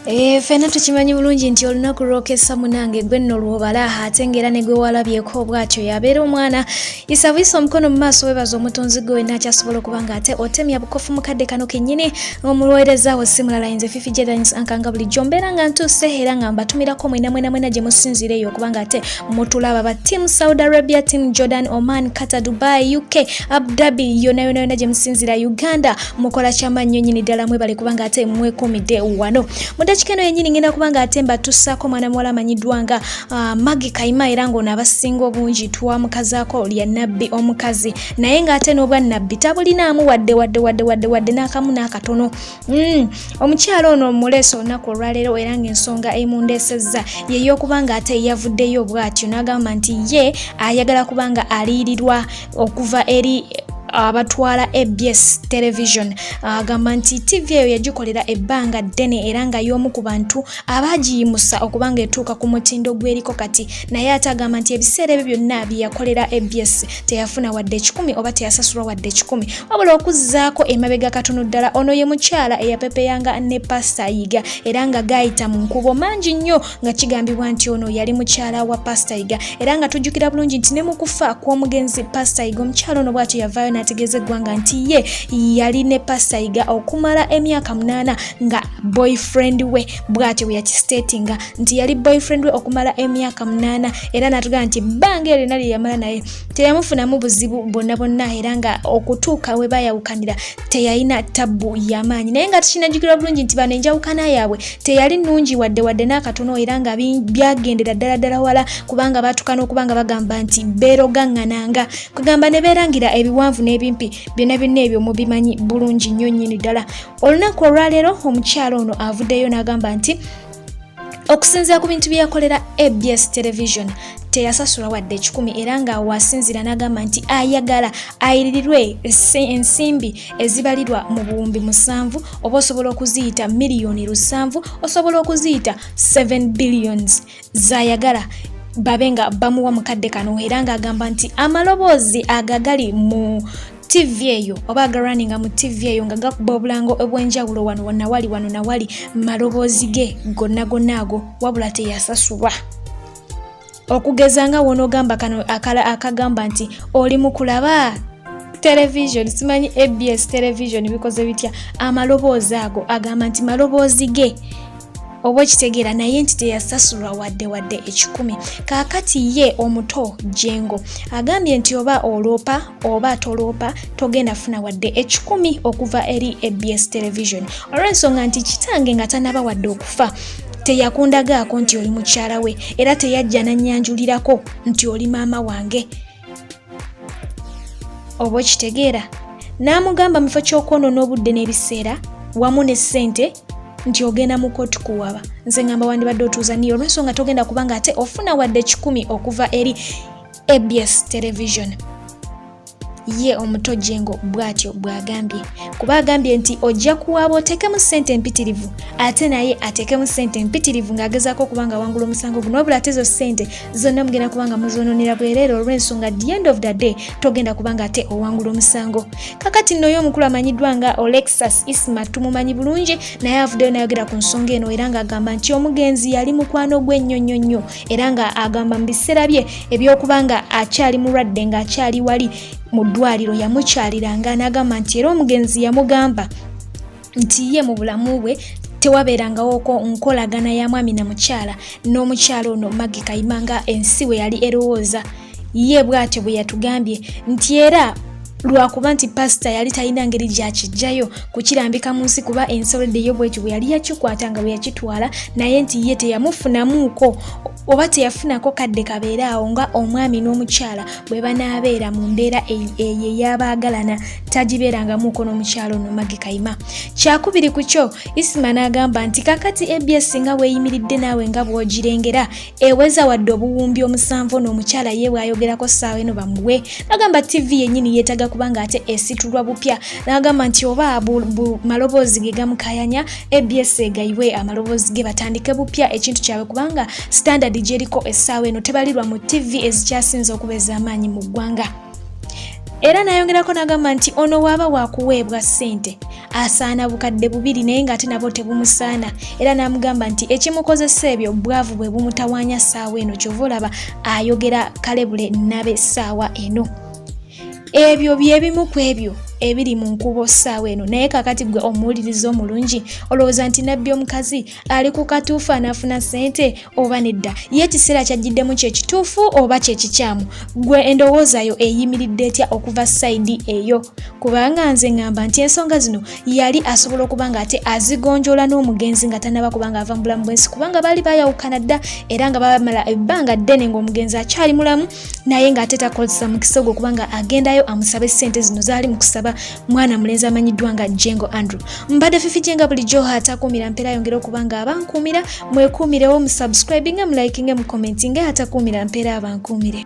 Eh, ffenna tukimanyi bulungi nti olunaku lwokessa munange gwe nno lwobala ate ng'era ne gwe walabyeko bw'atyo yabeera omwana yisa buyisa omukono mu maaso webaza omutonzi gwe wenna akyasobola okuba nga ate otemya bukofu mu kadde kano kennyini omuweerezaawo si mulala yinze Fifi Jedans ankanga bulijjo mbeera nga ntuuse era nga mbatumirako mwena mwena mwena gye musinziira eyo okuba nga ate mutulaba ba team Saudi Arabia, team Jordan, Oman, Qatar, Dubai, UK, Abu Dhabi yonna yonna yonna gye musinziira Uganda mukola kyamaanyi nnyo nnyini ddala mwebale kubanga ate mwekuumidde wano mu dakiika eno yennyini ngenda kubanga ate mbatusaako mwana muwala amanyiddwa nga Maggie Kayima era ng'ono abasinga obungi twamukazaako lya nabbi omukazi naye ng'ate n'obwa nabbi tabulinaamu wadde wadde wadde wadde wadde n'akamu n'akatono. Omukyala ono omuleese olunaku olwaleero era ng'ensonga emundeesezza ye y'okuba nga ate yavuddeyo bw'atyo n'agamba nti ye ayagala kubanga aliyirirwa okuva eri abatwala ABS Television. Agamba nti TV eyo yagikolera ebbanga ddene era nga y'omu ku bantu abaagiyimusa okuba nga etuuka ku mutindo gw'eriko kati, naye ate agamba nti ebiseera ebyo byonna bye yakolera ABS teyafuna wadde 100 oba teyasasulwa wadde 100. Wabula okuzzaako emabega katono ddala, ono ye mukyala eyapepeyanga ne Pasita Yiga era nga gaayita mu nkubo mangi nnyo nga kigambibwa nti ono yali mukyala wa Pasita Yiga, era nga tujjukira bulungi nti ne mu kufa kw'omugenzi Pasita Yiga, omukyala ono bw'atyo yavaayo n'ategeeza eggwanga nti ye yali ne Pasita Yiga okumala emyaka 8 nga boyfriend we. Bw'atyo bwe yakistatinga nti yali boyfriend we okumala emyaka 8, era n'atugamba nti ebbanga eryo lyonna lye yamala naye teyamufunamu buzibu bwonna bwonna, era nga okutuuka we bayawukanira teyalina tabbu y'amaanyi. Naye nga tukinajjukira bulungi nti bano enjawukana yaabwe teyali nnungi wadde wadde n'akatono, era nga byagendera ddala ddala wala kubanga baatuuka n'okuba nga bagamba nti beerogaŋŋananga kugamba ne beerangira ebiwanvu n'ebimpi. Byonna byonna ebyo mubimanyi bulungi nnyo nnyini ddala. Olunaku olwaleero omukyala ono avuddeyo n'agamba nti okusinziira ku bintu bye yakolera ABS Television teyasasula wadde 100, era nga wasinziira n'agamba nti ayagala ayiririrwe ensimbi ezibalirwa mu 7000, oba osobola okuziyita miliyoni 7, osobola okuziyita 7 billions zayagala babe nga bamuwa mu kadde kano, era ng'agamba nti amaloboozi agagali mu TV eyo oba agaraninga mu TV eyo nga gakuba obulango obw'enjawulo wano nawali wano nawali maloboozi ge gonna gonna ago, wabula teyasasulwa. Okugeza nga wonoogamba kano akagamba nti oli mu kulaba television, simanyi ABS Television bikoze bitya, amaloboozi ago agamba nti maloboozi ge, oba okitegeera, naye nti teyasasulwa wadde wadde 100. Kaakati ye omuto Jengo agambye nti oba oloopa oba toloopa togenda funa wadde 100 okuva eri ABS Television, olw'ensonga nti kitange nga tanaba wadde okufa teyakundagaako nti oli mukyala we, era teyajja nannyanjulirako nti oli maama wange, oba okitegeera. N'amugamba mu kifo ky'okwonoona obudde n'ebiseera wamu ne ssente nti ogenda mu kooti kuwaba, nze ngamba wandibadde otuuza niyo, olw'ensonga togenda kubanga ate ofuna wadde 100 okuva eri ABS Television. Ye omuto Jengo bw'atyo bw'agambye, kuba agambye nti ojja kuwaaba oteekemu ssente empitirivu, ate naye ateekemu ssente empitirivu ng'agezaako okuba nga awangula omusango guno, wabula ate zo ssente zonna mugenda kuba nga muzoononera bwereere, olw'ensonga at the end of the day togenda kuba nga ate owangula omusango. Kakati nno ye omukulu amanyiddwa nga Olexus Isma, tumumanyi bulungi, naye avuddeyo n'ayogera ku nsonga eno, era ng'agamba nti omugenzi yali mukwano gwe nnyo nnyo nnyo, era nga agamba mu biseera bye ebyokuba nga akyali mulwadde, ng'akyali wali mu ddwaliro, yamukyaliranga, n'agamba nti era omugenzi yamugamba nti ye mu bulamu bwe tewabeerangawoko nkolagana ya mwami na mukyala n'omukyala ono Maggie Kayima nga ensi we yali erowooza. Ye bw'atyo bwe yatugambye nti era lwakuba nti pasita yali talina ngeri gyakijjayo kukirambika mu nsi, kuba ensi yo bwekyo bwe yali yakikwata nga bwe yakitwala, naye nti ye teyamufunamuuko oba teyafunako kadde kabeere awo nga omwami n'omukyala bwe banaabeera mu mbeera eyo ey'abaagalana, tagibeerangamuuko n'omukyala ono Maggie Kayima. Kyakubiri ku kyo, Isima n'agamba nti kakati ABS nga weeyimiridde naawe nga bw'ogirengera eweza wadde 7000 ono omukyala ye bw'ayogerako ssaawa eno bamuwe. N'agamba TV yennyini yeetaaga kubanga ate esitulwa bupya, n'agamba nti oba maloboozi ge gamukayanya, ABS egayiwe amaloboozi ge batandike bupya ekintu kyabwe, kubanga standard gyeriko essaawa eno tebalirwa mu TV ezikyasinze okuba ez'amaanyi mu ggwanga. Era n'ayongerako n'agamba nti ono waaba wakuweebwa ssente asaana 2000 naye ng'ate nabo tebumusaana, era n'amugamba nti ekimukozesa ebyo bwavu bwe bumutawaanya ssaawa eno, kyova olaba ayogera kalebule nabe ssaawa eno. Ebyo byebimu ku ebyo ebiri mu nkubo ssaawa eno. Naye kakati gwe omuwuliriza omulungi, olowooza nti nabbi omukazi ali ku katuufu anaafuna ssente oba nedda? Ye ekiseera kyajjiddemu kyekituufu oba kyekikyamu? Gwe endowooza yo eyimiridde etya okuva side eyo? Kubanga nze ŋŋamba nti ensonga zino yali asobola okuba nga ate azigonjoola n'omugenzi nga tannaba kuba nga ava mu bulamu bw'ensi, kubanga baali bayawukana dda era nga bamala ebbanga ddene ng'omugenzi akyali mulamu, naye ng'ate takozesa mukisa ogwo kubanga agendayo amusabe ssente zino zaali mu kusaba mwana mulenzi amanyiddwa nga Jengo Andrew. Mbadde Fifi Jenga bulijjo, atakuumira mpeera ayongere okuba nga abankuumira. Mwekuumirewo, musubscribinge, mulikinge, mucommentinge. Atakuumira mpeera abankuumire.